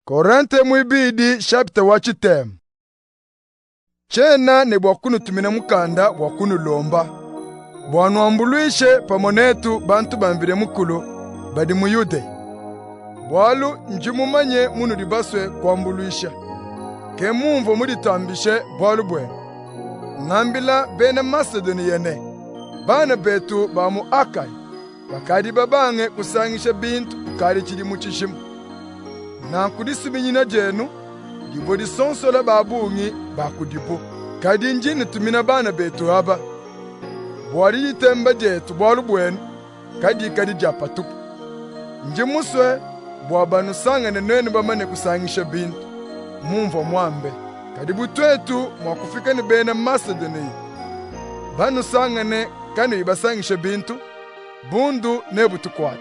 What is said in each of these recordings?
Korente muibidi shapita wa tshitema. Tshiena ne bua kunutumina mukanda bua kunulomba bua nuambuluishe pamue netu bantu ba Mvidi Mukulu badi mu Yudeya. Bualu ndi mumanye munudi basue kuambuluisha. Ke mumvua muditambishe bualu buenu, ngambila bena Masedoniya ne, bana betu ba mu Akaya bakadi babange kusangisha bintu kukadi tshidimu tshijima. Nanku disuminyina dienu divua disonsola ba bungi ba kudibu. Kadi ndi nnutumina bana betu aba, bua diditemba dietu bualu buenu kadikadi dia patupu. Ndi musue bua banusangane nuenu bamane kusangisha bintu, mumvua muambe. Kadi bu tuetu mua kufika ne bena Masedoniya, banusangane kanuyi basangishe bintu, bundu nebutukuate,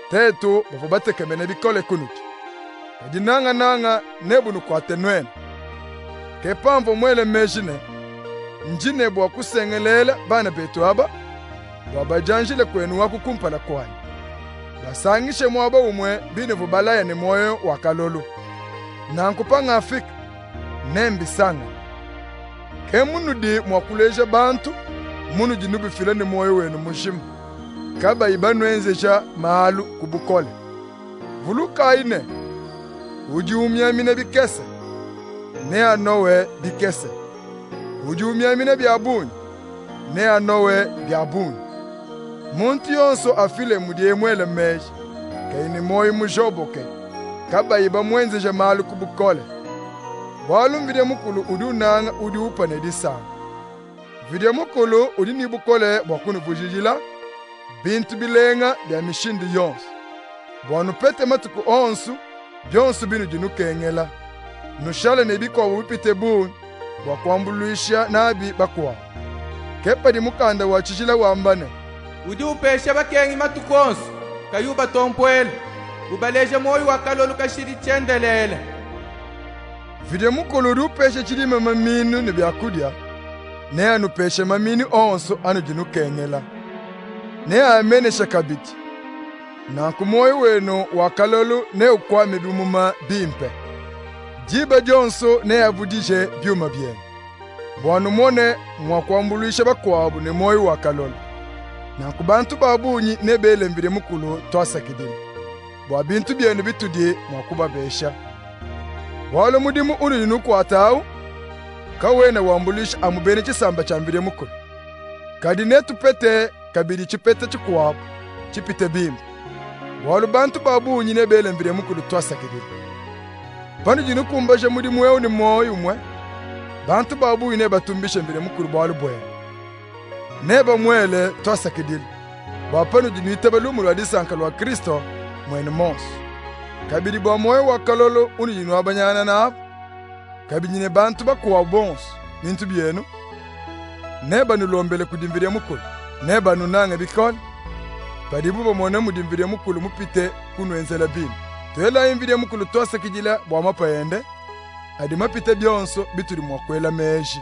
tuetu bavua batekemene bikole kunudi. Kadi nangananga nebunukuate nuenu. Ke pamvua muele meji ne, ndi ne bua kusengelela bana betu aba, bua badianjile kuenu aku kumpala kuanyi, basangishe muaba umue binuvua balaya ne muoyo wa kalolu. Nanku pangafika, nembisangane. Ke munudi mua kuleja bantu munudi nubifila ne muoyo wenu mujima, kabayi banuenzeja malu ku bukole. Vulukayi ne, udi umiamina bikese, neanowe bikese. Udi umiamina bia bungi, neanowe bia bungi. Muntu yonso afile mudiye muele meji, kayi ne muoyo mujoboke, kabayi bamuenzeja malu ku bukole. Bualu Mvidi Mukulu udi unanga udi upa ne disanka. Mvidi Mukulu udi ne bukole bua kunuvudijila bintu bilenga bia mishindu yonso, bua nupete matuku onso bionso binudi nukengela, nushale ne bikuabu bipite bungi bua kuambuluisha nabi bakuabu. Ke padi mukanda wa tshijila wamba ne, Udi upesha bakengi matuku onso, kayi ubatompuela, ubaleja muoyo wa kalolu kashidi tshiendelele. Mvidi Mukulu udi upesha tshidime maminu ne biakudia, neanupeshe maminu onso anudi nukengela. Neaameneshe kabidi. Nanku muoyo wenu wa kalolu neukuame bimuma bimpe. Diba dionso neavudije biuma bienu, bua numone mua kuambuluisha bakuabu ne muoyo wa kalolu. Nanku bantu ba bungi nebele Mvidi Mukulu tuasakidila bua bintu bienu bitudi mua kubapesha. Bualu mudimu unudi nukuata awu kawena wambuluisha amu bena tshisamba tshia Mvidi Mukulu, kadi netupete kabidi tshipeta tshikuabu tshipite bimpe. Bualu bantu ba bungi nebele Mvidi Mukulu tuasakidila. Panudi nukumbaja mudimu ewu ne muoyo umue, bantu ba bungi nebatumbishe Mvidi Mukulu bualu buenu. Nebamuele tuasakidila bua panudi nuitaba lumu lua disanka lua Kristo muenu muonso, kabidi bua muoyo wa kalolo unudi nuabanyangana nabu, kabidi ne bantu bakuabu bonso bintu bienu. Nebanulombele kudi Mvidi Mukulu, nebanunange bikole padibu bamona mudi Mvidi Mukulu mupite kunuenzela bimpe. Tuelayi Mvidi Mukulu tuasakidila bua mapa ende, adi mapite bionso bitudi mua kuela meji.